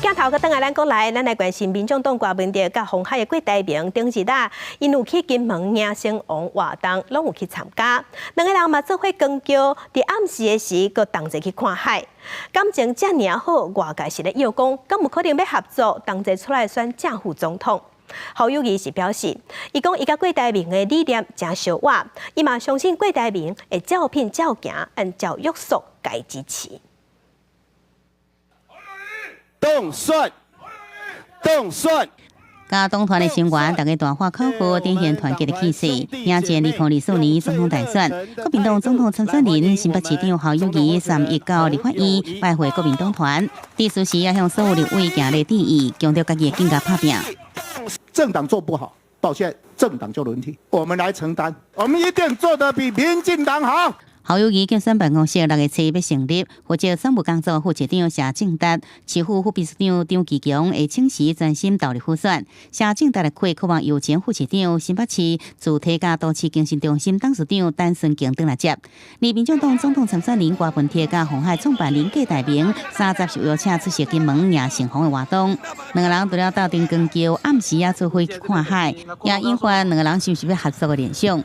鏡頭閣轉來咱國內，咱來關心民眾黨郭文哲佮鴻海的郭台銘頂日啊，𪜶有去金門迎先王活動，攏有去參加。兩個人嘛做伙扛轎，佇暗時的時，閣同齊去看海。感情遮爾好，外界是咧臆講，敢有可能欲合作，同齊出來選正副總統？侯友宜是表示，伊講伊佮郭台銘的理念誠相倚，伊嘛相信郭台銘會照品照行，按照約束共支持。當選，當選。佮黨團的成員，逐家大喊口號，展現團結的氣勢。迎戰2024年總統大選，國民黨總統參選人新北市長侯友宜三一到立法院拜會國民黨團，致辭時也向所有立委行禮致意，強調家己會更加拍拚。政黨做不好，抱歉，政黨就輪替，我們來承擔，我們一定做得比民進黨好。侯友宜競選辦公室6月初欲成立，負責選務工作副市長謝正達、市府副秘書長張其強會請辭專心投入輔選。謝正達的會渴望由前副市長、新北市住宅佮都市更新中心董事長陳順強轉來接。而民眾黨總統參選人郭文鐵佮鴻海創辦人郭台銘三十受邀請出席金門迎盛豐的活動，兩個人除了鬥陣扛轎，暗時也做伙去看海，也引發兩個人是毋是欲合作的聯想。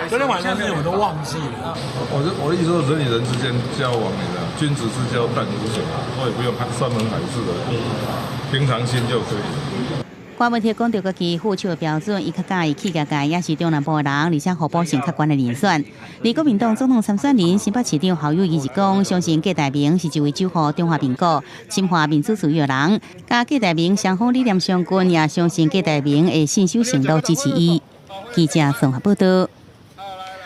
昨天晚上是我都忘記了。我的意思說，人與人之間交往，你知道，君子之交淡如水，我也不用山盟海誓的，平常心就可以了。郭文鐵講著家己副手的標準，伊較佮意企業界，也是中南部的人，而且互補性較懸的人選。而國民黨總統參選人新北市長侯友宜是講，相信郭台銘是一位守護中華民國、深化民主自由的人，佮郭台銘雙方理念相近，也相信郭台銘會信守承諾支持伊。記者綜合報道。